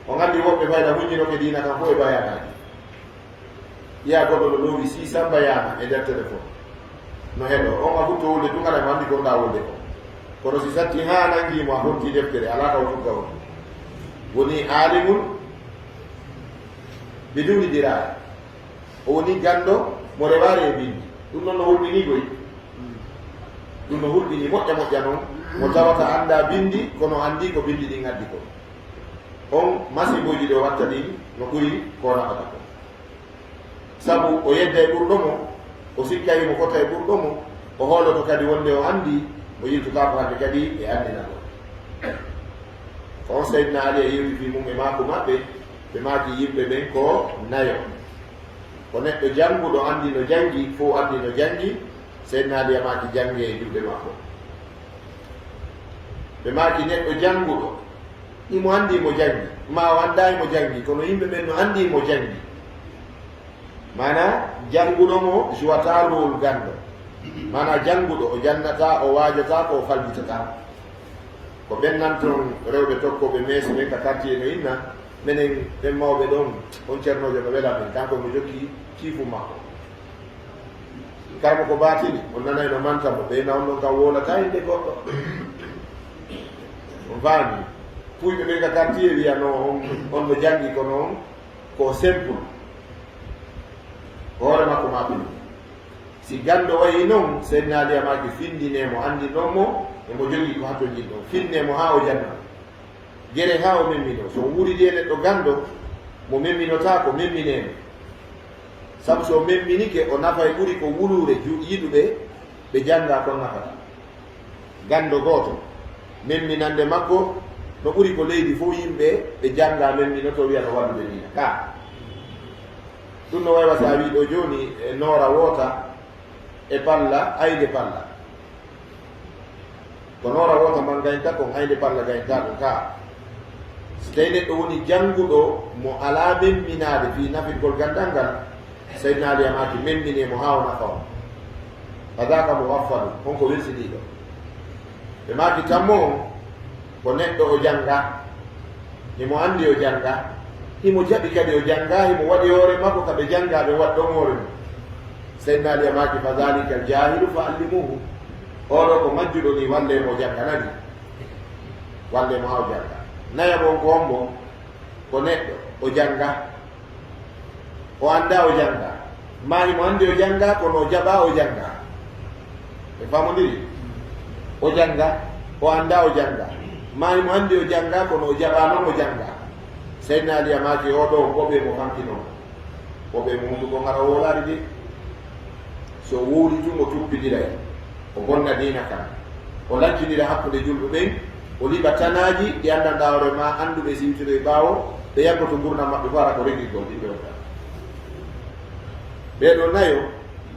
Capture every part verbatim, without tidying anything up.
On anndi woɓɓe fayda huññinoke diina kan fof e bayaanaaji. Yiya goɗɗo no loowi six cents bayaana e nder téléphone. No heɗo, on a futto wolde tun, haɗa mo anndi ko ndaa wolde ko. Kono si satti haa nanngii mo, a hontii deftere, alaa ka o tugga on. Woni aalimun biduni diraaya. O woni ganndo mo rewaare e binndi. Ɗum noon no hulɓinii koy. Ɗum no hulɓinii moƴƴa moƴƴa noon. Mo tawata anndaa binndi, kono anndii ko binndi ɗin addi ko. On masiibooji ɗi o watta ɗin no ɓuri ko o nafata ko. Sabu o yedda e ɓurɗo mo, o sikka himo fota e ɓurɗo mo, o hooloto kadi wonde o anndi, o yiltotaako hannde kadi e anndinagol. Ko on Seydina Ali e yewti fii mum e maaku maɓɓe, ɓe maaki yimɓe ɓen ko nayo. Ko neɗɗo jannguɗo anndi no janngi, fow anndi no janngi, Seydina Ali a maaki janngee e juuɗe makko. Ɓe maaki neɗɗo jannguɗo, himo anndi mo janngi, maa o anndaa mo janngi, kono yimɓe ɓen no anndi mo janngi. Maanaa, jannguɗo mo jouataa rôle ganndo. Maanaa, jannguɗo, o jannataa, o waajataa, ko o falbitataa. Ko ɓen nan ton rewɓe tokkooɓe meese ɓen ka quartier no inna, menen ɓen mawɓe ɗon, on ceernoojo no wela men, kanko mo jokki ciifu makko. Kala mo ko baatini, on nanay no manta mo, ɓe na on ɗon kam wowlataa innde goɗɗo. On faami? Puuyɓe ɓen ka quartier wiya no on, on no janngi kono on ko simple. Ko hoore makko maɓɓe. Si ganndo wayi non, Seydina Ali a maaki findinee mo, anndinoo mo, e mo jogii ko hatonjin ɗon. Finnee mo haa o janna. Gere haa o memminoo. So o wuuridi e neɗɗo ganndo, mo memminotaako, memminee mo. Sabu so o memminike, o nafay ɓuri ko wuluure ju-, yiɗuɓe ɓe jannga kon nafata. Ganndo gooto, memminannde makko no ɓuri ko leydi fof yimɓe ɓe jannga memminoto wiya no wallude diina. Ka ɗum no waywa so a wii ɗo jooni, e noora woota e palla, aynde palla. Ko noora woota man gaynta kon, aynde palla gaynta kon ka. Si tawi neɗɗo woni jannguɗo mo alaa memminaade fii nafirgol ganndal ngal, Seydina Ali a maaki memminee mo haa o nafa on. Fa daaka mo waffalu, on ko welsindiiɗo. Ɓe maaki tammo on ko neɗɗo o jannga, himo anndi o jannga, himo jaɓi kadi o jannga, himo waɗi hoore makko ka ɓe jannga ɓe waɗi ɗon hoore mum. Seydina Ali a maaki fa daalika al jaahilu fa allimuuhu. Oɗo ko majjuɗo ni, wallee mo o jannga, nani? Wallee mo haa o jannga. Nayaɓo on ko hombo? Ko neɗɗo o jannga. O anndaa o jannga. Maa himo anndi o jannga, kono o jaɓaa o jannga. Ɓe faamondiri? O jannga, o anndaa o jannga. Maa himo anndi o jannga, kono o jaɓaa non o jannga. Seydina Ali a maaki, oɗo, woɓɓe mo fanki non. Woɓɓe mo hunduko hara wowlaari de. So wowli tun, o tuppidiray. O bonna diina kan. O lancindira hakkunde julɓe ɓen. O liɓa tanaaji ɗi anndanɗaa hoore maa, annduɓe si iwtinoy ɓaawo, ɓe yaggoto ngurndan maɓɓe fof, hara ko reggirgol ɗin ɓe wonta. Ɓee ɗoo nayo,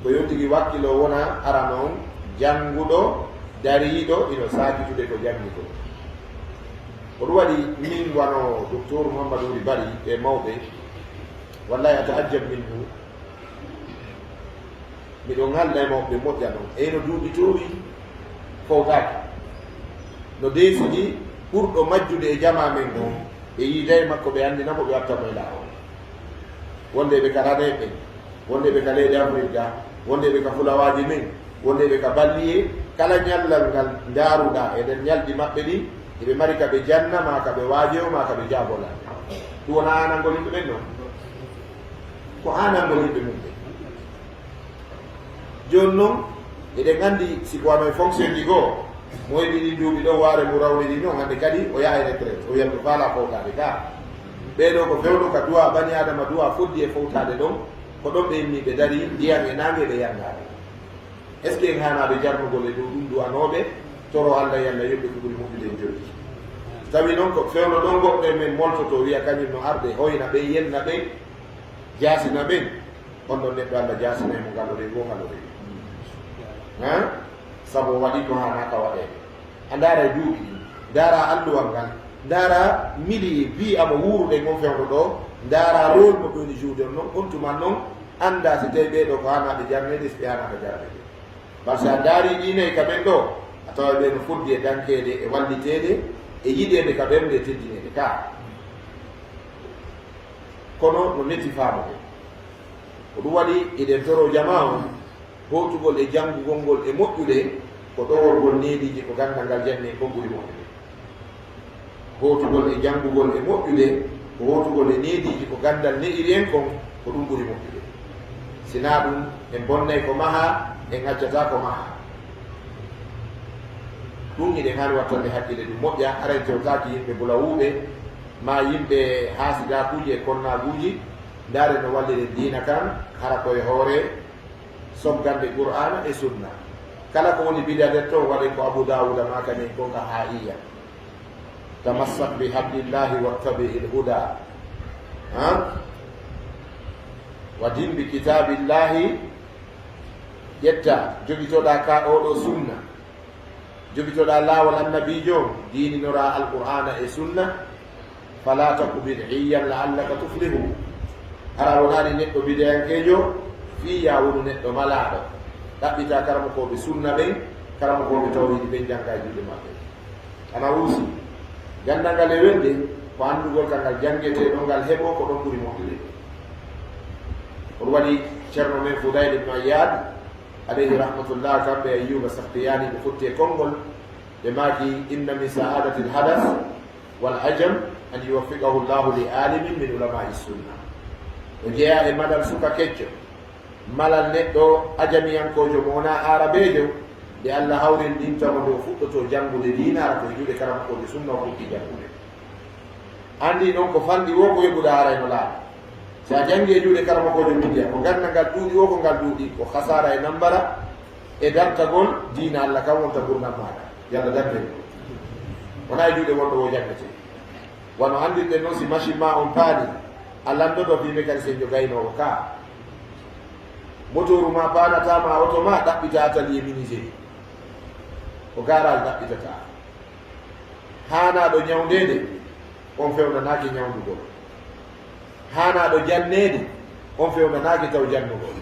ko yo tigi wakkilo wona hara non jannguɗo, dariiɗo, ino saakitude ko janngi kon. Ko ɗum waɗi min wano Doktor Muhammadu Wuli Bari e mawɓe, wallahi a ta'ajjab minhu. Miɗo ŋalda e mawɓe moƴƴa non. Eyno duuɓi toowi fowtaaki. No deesini ɓurɗo majjude e jamaa men on, ɓe yiiday makko, ɓe anndina mo, ɓe watta mo e laawol. Wonde ɓe ka ranee ɓen, wonde ɓe ka leyɗe Afirka, wonde ɓe ka fulawaaji men, wonde ɓe ka balliye, kala ñallal ngal ndaaruɗaa e nder ñalɗi maɓɓe ɗin, eɓe mari ka ɓe janna, maa ka ɓe waajeyo, maa ka ɓe jaabolaa. Ɗum wona aanangol yimɓe ɓen non? Ko aanangol yimɓe mum ɓen. Jooni non, eɗen anndi si ko wano e fonction ji goo, mo heɓi ɗin duuɓi ɗon, waare ngu rawnidi non, hannde kadi o yahay retraite, o wiya no faalaa fowtaade ka. Ɓee ɗoo ko fewndo ka duwaa bani Aadama, duwaa foddi e fowtaade ɗon, ko ɗon ɓe inni ɓe darii, ndiyan e naange ɓe yanngaade. Est-ce que en haanaa ɓe jarnugol e dow ɗum duwanooɓe, toroo Alla yo Alla yoɓ ɓe ko ɓuri moƴƴude e jooɗi? So tawii non ko fewndo ɗon goɗɗo e men moltotoo, wiya kañum no arde, hoyna ɓen, yenna ɓen, jaasina ɓen, on ɗon neɗɗo Alla jaasinay mo ngal o rewi, o ngal o rewi. Han? Sabu o waɗii ko haanaa ka waɗeede. A ndaara e duuɓi ɗin, ndaara alluwal ngal, ndaara milieu, bii ama wuuruɗen on fewndo ɗoo, ndaara rôle mo ɓe woni joude on non, on tuma non, anndaa si tawii ɓee ɗoo ko haanaaɓe jarneede, si ɓe haanaaka jarneede. Par ce que a ndaarii ɗii nayi ka ɓen ɗoo, a taway ɓee no foddi e dankeede, e walliteede, e yiɗeede ka ɓernde, e teddineede ka. Kono no metti faamude. Ko ɗum waɗi eɗen toro jamaa on hootugol e janngugol ngol e moƴƴude, ko ɗoworgol neediiji ko ganndal ngal janni en kon ɓuri moƴƴude. Hootugol e janngugol e moƴƴude, ko hootugol e neediiji ko ganndal ne'iri en kon, ko ɗum ɓuri moƴƴude. Sinaa ɗum, en bonnay ko mahaa, en accataa ko mahaa. Ɗum hiɗen haani wattande hakkille, ɗum moƴƴa, aray tewtaaki yimɓe bulawuuɓe, maa yimɓe haasidaakuuji e konnaaguuji. Ndaare no walliren diina kan, hara ko e hoore soggande Qur'aana e Sunna. Kala ko woni bida nder ton, waɗen ko Abu Daawuda maakani en kon ka Haa'iya. Tamassak bi hablillahi wattabi'il huda. Ha? Wa din bi kitabillahi. Ƴetta, jogitoɗaa ka oɗo sunna. Jogitoɗaa laawol annabiijo on, diininoraa Alqur'aana e Sunna. Fala taku bid'iyyan la'allaka tuflihu. Hara wonaani neɗɗo bidayankeejo, fii yaa wonu neɗɗo malaaɗo. Ɗaɓɓitaa karamokooɓe sunna ɓen, karamokooɓe tawhiidi ɓen, janngaa e juuɗe maɓɓe. Ana wuusi. Ganndal ngal e welde, ko anndugol ka ngal janngetee ɗon, ngal heɓoo, ko ɗon ɓuri moƴƴude. On waɗi Ceerno men Fudayl ibn Ayyaad, alayhi rahmatullah, kamɓe Ayyuba Sakhtiyaani ɓe fotti e konngol, ɓe maaki, inna min sa'adatil hadas wal ajam an yuwaffiqahu Allahu li alimin min ulama'i sunna. O jeyaa e malal suka kecco, malal neɗɗo ajamiyankoojo mo wonaa aarabeejo, nde Allah hawrindinta mo nde o fuɗɗotoo janngude diina, ara ko e juuɗe karamokoojo sunna o fuɗɗi janngude. Anndi ɗon ko fanɗi woo ko yoɓuɗaa haray no laaɓi. Si a janngi e juuɗe karamokoojo bidiya, ko ganndal ngal ɗuuɗi woo ko ngal ɗuuɗi, ko hasaara e nammbara e dartagol diina Allah kan wonta ngurndan maaɗa. Yalla darne. Wonaa e juuɗe wonɗo woo janngetee. Wano anndirɗen non, si machine maa on paani, a lanndoto fii mécanicien jo gaynoowo ka. Motooru maa paanataa maa oto maa ɗaɓɓitaa atelier menuiserie. Ko garage ɗaɓɓitataa. Haanaaɗo ñawndeede, on fewnanaaki ñawndugol. Haanaaɗo janneede, on fewnanaaki taw jannugol.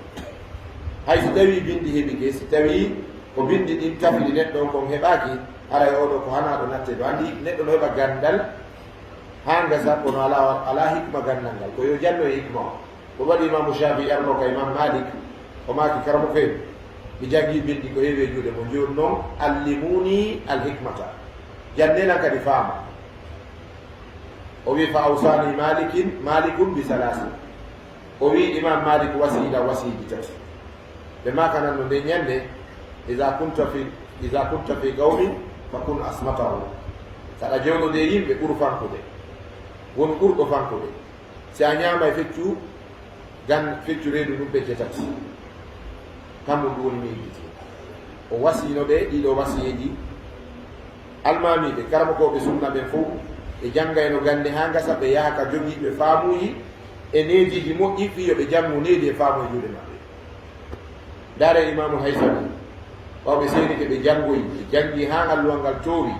Hay si tawii binndi heɓike, si tawii ko binndi ɗin tafiri neɗɗo on kon heɓaaki, haray oo ɗoo ko haanaaɗo natteede. Anndi neɗɗo no heɓa ganndal haa ngasa, kono alaa, alaa hikma ganndal ngal. Ko yo janno e hikma on. Ko waɗi Imaamu Shaafi'i arno ka Imaam Maalik, o maaki, karamoko en, mi janngii binndi ko heewi e juuɗe mon. Jooni non, allimuni alhikmata. Jannee lan kadi faama. O wi'i, fa awsani Malikin, Malikun bi salaasin. O wi'i Imaam Maalik wasii lan wasiiji tati. Ɓe maakananno nden ñannde, iza kunta fi, iza kunta fi qawmin fa kun asmatahum. Si aɗa jooɗodii e yimɓe, ɓuru fankude. Wonu ɓurɗo fankude. Si a ñaamay, feccu gan, feccu reedu ndun pecce tati. Kammu ndu woni mi yejjiti. O wasiino ɓe ɗiɗo wasiyeeji. Almaamiiɓe, karamokooɓe sunna ɓen fow, ɓe janngayno gannde haa ngasa, ɓe yaha ka jogiiɓe faamuuji e neediiji moƴƴi, fii yo ɓe janngu needi e faamu e juuɗe maɓɓe. Ndaaree Imaamul Haysami, ɓawo ɓe seenike, ɓe janngoyi, ɓe janngi haa alluwal ngal toowi.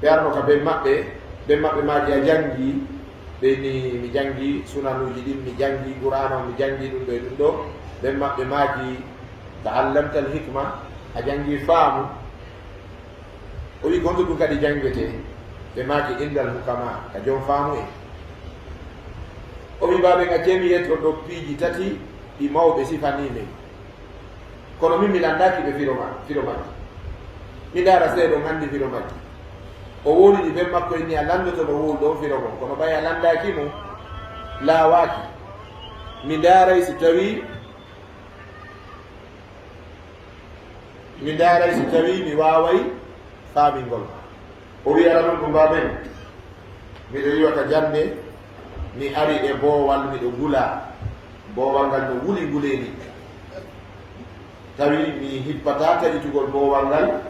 Ɓe arno ka ben maɓɓe, ben maɓɓe maaki, a janngi? Ɓe inni, mi janngi sunanuuji ɗin, mi janngi Qur'aana on, mi janngi ɗum ɗo e ɗum ɗo. Ben maɓɓe maaki, ta'allamta al-hikma, a janngi faamu. O wi'i, ko honto ɗum kadi janngetee? Ɓe maaki, indal hukama, ka jom faamu en. O wi'i, baaben, accee mi yetto ɗo piiji tati ɗi mawɓe sifanii men. Kono min mi lanndaaki ɓe firo ma-, firo majji. Mi ndaara si ɓe ɗon anndi firo majji. O wowlini ben makko, inni a lanndoto no wowluɗon firo mon. Kono ɓay a lanndaaki mo, laawaaki. Mi ndaaray si tawii, mi ndaaray si tawii mi waaway faamingol ma. O wi'i, aɗa non ɗum, baaben? Miɗo iwa ka jannde, mi ari e boowal, miɗo ngula. Boowal ngal no wuli nguleeli. Tawi mi hippataa taƴitugol boowal ngal.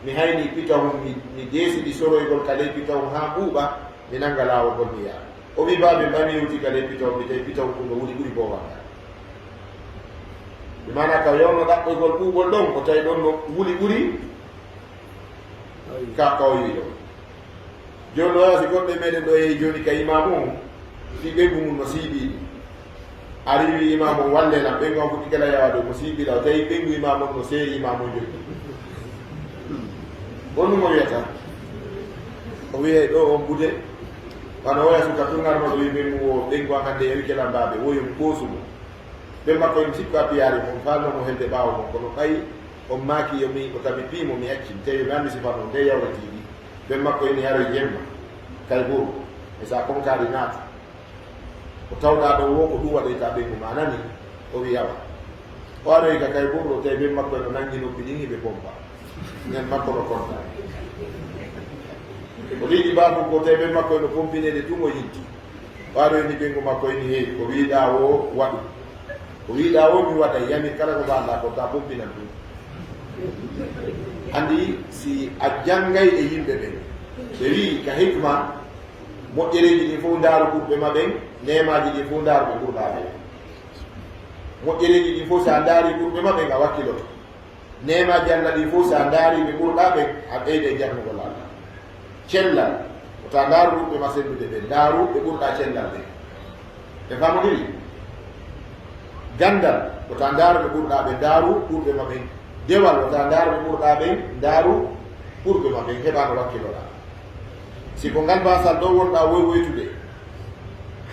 Mi hayni pitahun, mi, mi deesidi soroygol ka ley pitahun haa ɓuuɓa, mi nannga laawol ngol, mi yaha. O wi'i, baaben, ɓay mi yewti ka ley pitahun, mi tawi pitahun kun no wuli ɓuri boowal ngal. Bi maanaa ka yawno ɗaɓɓoygol ɓuuɓol ɗon, o tawi ɗon no wuli ɓuri ka, ka o yi'i ɗon. Jooni no wayi si goɗɗo e meɗen ɗo yehi jooni ka imaamu on, fii ɓeyngu mun no siiɓi. Ari wi'i, imaamu on, wallee lan, ɓeyngu an fuɗɗi kala yawaade, ko siiɓi lan, o tawi ɓeyngu imaamu on no seeri imaamu on jokki. Honɗum o wi'ata? O wi'ay ɗo on buuɗe, Wano oya suka tun arno ɗo yimɓe mu wo ɓen gwa hande e wike lambaaɓe wo yo mi ɓoosu mo. Ɓen makko en sikko a piyaari mo, faalno mo helde ɓaawo mo, kono ɓay on maaki yo mi o tabi pii mo mi accin, te yo mi anndi sifa mo nde yawretiiɗi. Ɓen makko en ni aroy jemma, kay buru, e sa konkaari naata. Ko tawɗaa ɗo wo ko ɗum waɗoyta ɓen mo maanani, o wi awa. O aroy ka kay buru, te ɓen makko en o nangi noppi ɗin hiɓe pompa. Nen makko no konta. O ɗiɗi baabu ko te ɓen makko en o pompineede tun o yinti. Ɓaaɗo ni ɓeyngu makko ini, hey, ko wiiɗaa wo waɗu. Ko wiiɗaa wo mi waɗa, yami kala ko mbaalɗaa ko ta pompinan ɗum. Anndi si a janngay e yimɓe ɓen, ɓe wii ka hikma, moƴƴereeji ɗin fof ndaaru ɓurɓe ma ɓen, neemaaji ɗin fof ndaaru ɓe ɓurɗaa ɓen. Moƴƴereeji ɗin fof so a ndaari ɓurɓe ma ɓen a wakkiloto. Neemaaji Alla ɗin fof, so a ndaari ɓe ɓurɗaa ɓen, a ɓeyday jarnugol Alla. Cellal, wota ndaaru ɓurɓe ma sellude ɓen, ndaaru ɓe ɓurɗaa cellal ɓen. Ɓe famodiri? Ganndal, wota ndaaru ɓe ɓurɗaa ɓen, ndaaru ɓurɓe ma ɓen. Dewal, wota ndaaru ɓe ɓurɗaa ɓen, ndaaru ɓurɓe ma ɓen, heɓa no wakkiloɗaa. Si ko ngal baasal ɗoo wonɗaa woywoytude,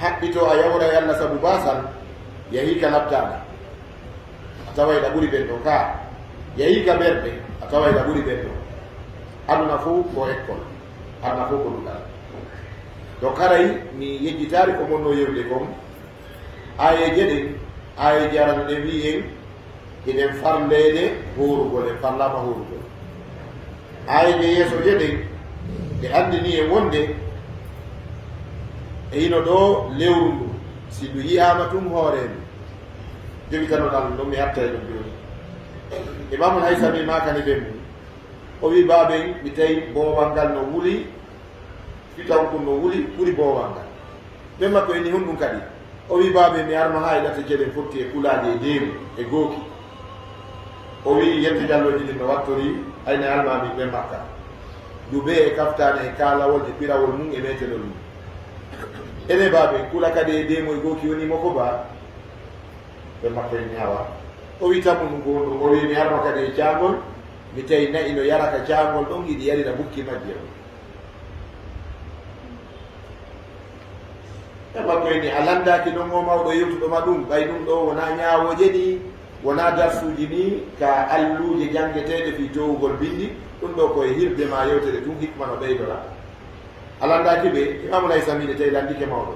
haɓɓitoo a yawra e Alla sabu baasal, yahii ka labtaade. A taway ɗa ɓuri ɓen ɗon kaa. Yahii ka berɗe, a taway ɗa ɓuri ɓen ɗon. Aduna fow ko école, aduna fow ko duɗal. Donc haray mi yejjitaali ko monnoo yewde kon. Aayeeje ɗen, aayeeje arano ɗen wi'i en, hiɗen farleede hoorugol, en farlaama hoorugol. Aayeeje yeesooje ɗen, ɗe anndini en wonde e hino ɗoo lewru ndu, si ndu yi'aama tun hooree ndu. Jogitanoɗaa ɗum ɗon, mi arta e ɗum jooni. Imaamul Haysami maakani ɓe mum, o wi'i, baaben, mi tawi boowal ngal no wuli, fitaw kun no wuli, ɓuri boowal ngal. Ɓe makko inni, honɗum kadi? O wi'i, baaben, mi arno haa e ɗate jeɗen fotti e kulaaje e deemu e gooki. O wi'i, yette jallooji ɗin no wattori, ayna almaami ɓe makka. Dubee e kaftaane e kaalawol e pirawol mum e meetelol mum. Ene baaben, kula kadi e deemu e gooki woni mo ko baa? Ɓe makko en ñaawa. O wi, tamu ndu ngondu, o wi, mi arno kadi e caangol, mi tawi na'i no yara ka caangol ɗon, iɗi yarira bukki majje on. Ɓe makko en ni, a landaaki non o mawɗo yewtuɗo ma ɗum, ɓay ɗum ɗo wonaa ñaawooje ni, wonaa darsuuji ni, ka alluuje janngeteeɗe fii toowugol binndi, ɗum ɗo ko e hirde ma yewtere tun, hikma no ɓeydora. A landaaki ɓe, Imaamu Laysami ne tawi landike mawɗo.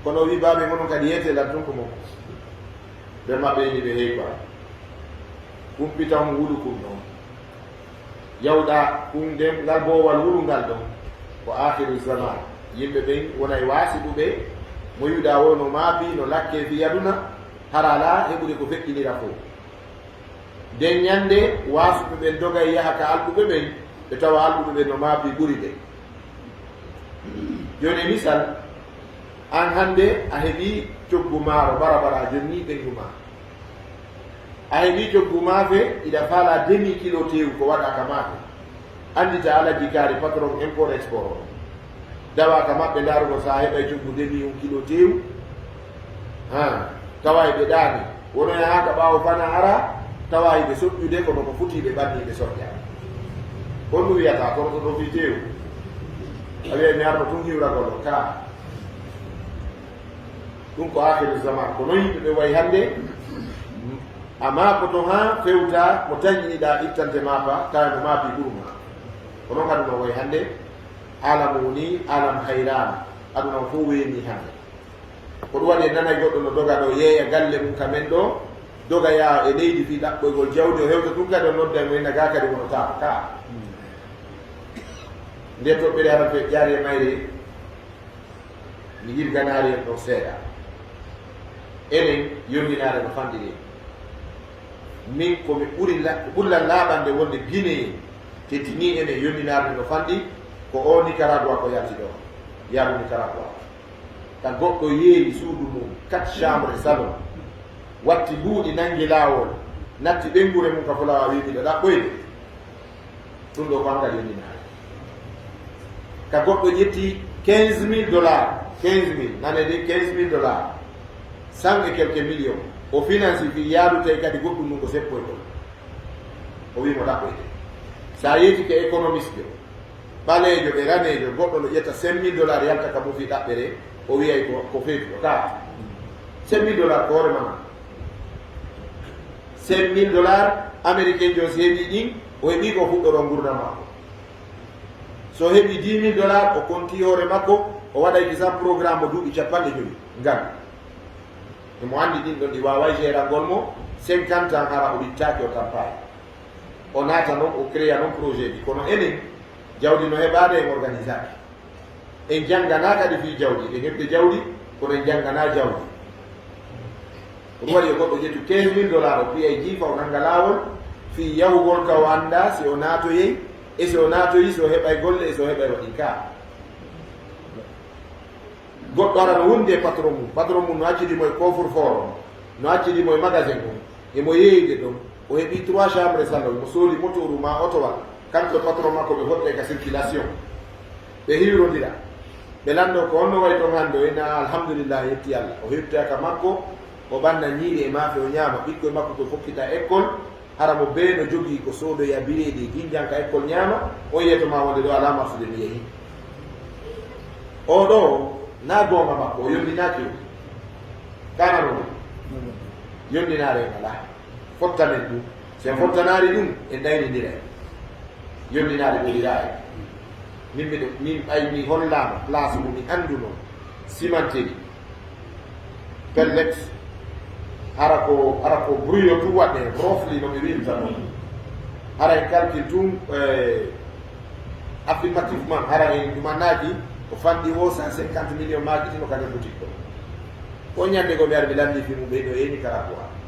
Kono o wi, baaɓe, ngonon kadi yeete lan tun ko mon. Ɓe maɓɓe ini ɓe, hey, quoi. Kumpitan wulu kun ɗon. Yawɗa kun nden, ngal boowal wulu ngal ɗon. Ko aakhiru zaman. Yimɓe ɓen wonay waasiɗuɓe. Mo yi'uɗaa wo no maapi, no lakke fii aduna. Hara alaa heɓude ko feƴƴinira fow. Nden ñande, waasuɓe ɓen dogay yaha ka alɗuɓe ɓen, ɓe tawa alɗuɓe ɓen no maapi ɓuri ɓe. Jooni, e misal, an hannde a heɓii coggu maaro barabara, a jonnii ɓenngu maa. A heɓii coggu maafe, iɗa faalaa demi kilo teewu ko waɗaa ka maafe. Anndita Alhaji Kaari, patron import export o. Dawaa ka maɓɓe ndaarugol so a heɓay coggu demi un kilo teewu. Ha, tawa e ɓe ɗaani. Wono yaha ka ɓaawo fana ara, tawa e ɓe soƴƴude kono ko foti ɓe ɓanni ɓe soƴƴa. Honɗum wiyata kono ko ɗo fii teewu? A wiya mi arno tun hiwragol o ka. Ɗum ko aakhiru zaman. Ko non yimɓe ɓe wayi hannde. A maakoto haa fewta mo tañiniɗaa ittante maafa, tawa mo maafi ɓuru ma. Ko non aduna o wayi hannde. Alam woni alam hayran. Aduna o fof weeni hannde. Ko ɗum waɗi en nanay goɗɗo no doga ɗo yeeya galle mum ka men ɗo, doga yaa e leydi fii ɗaɓɓoygol jawdi, o hewta tun kadi o nodda mo inna gaa kadi wono taako ka. Nde toɓɓere haɗa fe ƴaari e mayre, mi yirganaali en ɗon seeɗa. Enen, yondinaare no fanɗiri en. Min, ko mi ɓuri la-, ko ɓuri lan laaɓande wonde Guinéen, teddinii enen, yondinaare no fanɗi, ko o Nicaragua ko yalti ɗo, yaaru Nicaragua. Ka goɗɗo yeeyi suudu mum, quatre chambres e salon, watti mbuuɗi, nangi laawol, natti ɓeynguure mum ka fulawa, wi miɗo ɗaɓɓoyde. Ɗum ɗo ko angal yoninaare. Ka goɗɗo ƴetti quinze mille dollars, quinze mille, nane de quinze mille dollars, cent et quelques millions, o financi fii yaadu tawi kadi goɗɗum ɗum ko seppo e ɗon. O wii mo ɗaɓɓoyde. Sa yeeti ko économiste, Ɓaleejo e raneejo, goɗɗo no ƴetta cinq mille dollars yalta ka mum fii ɗaɓɓere, o wiyay ko, ko feetuɗo ka. Cinq mille dollars ko hoore mama. Cinq mille dollars américain jo, si heɓi ɗin, o heɓi ko fuɗɗoro ngurndan makko. So heɓi dix mille dollars, o konti hoore makko, o waɗay kisa programme mo duuɓi capanɗe jowi. Ngal. Emo anndi ɗin ɗon ɗi waaway gérangol mo cinquante ans, hara o wittaaki, o tampaay. O naata non, o créa non projet ji. Kono enen, jawdi no heɓaade, en organisaaki. En jannganaa kadi fii jawdi. En heɓde jawdi, kono en jannganaa jawdi. Ko ɗum waɗi yo goɗɗo ƴettu quinze mille dollars, o piya e jiifa, o nannga laawol, fii yahugol ka o anndaa si o naatoyey, e si o naatoyi, si o heɓay golle, e si o heɓay waɗi ka. Goɗɗo ara no wondi e patron mum. Patron mum no accidi mo e coffre-fort on, no accidi mo e magasin on, emo yeeyde ɗon. O heɓi trois chambres salon, mo soodi motooru maa otowal. Kanko e patron makko ɓe hoɗde ka circulation. Ɓe hiwrondira. Ɓe lanndoo ko honno wayi ton hannde, o inna alhamdulillah, yetti Allah. O hirtoya ka makko, o ɓanna ñiiri e maafe, o ñaama. Ɓikkoy makko ko fokkita école, hara mo bee no jogii ko soodoya bireedi e ginjan ka école ñaama, on yeeto ma wonde ɗo alaa marsude mi yehi. O ɗo, na goonga makko, o yondinaaki o. Kana non, yondinaare en alaa. Fotta men ɗum. Si en fottanaari ɗum, en ɗaynindiray. Yondinaare ɓuriraa en. Min miɗo, min ɓay mi hollaama place mo mi annduno, cimenterie. Pellet, hara ko, hara ko brouillon tun waɗde, roughly no ɓe wi'irta non. Hara en calcul tun, eh, affirmativement, hara en ɗumanaaki, ko fanɗi o cent cinquante millions maakiti no ka nder boutique ɗo. Ko ñande goo mi ari mi lanndii fii mum, ɓe ɗo eeni kala ko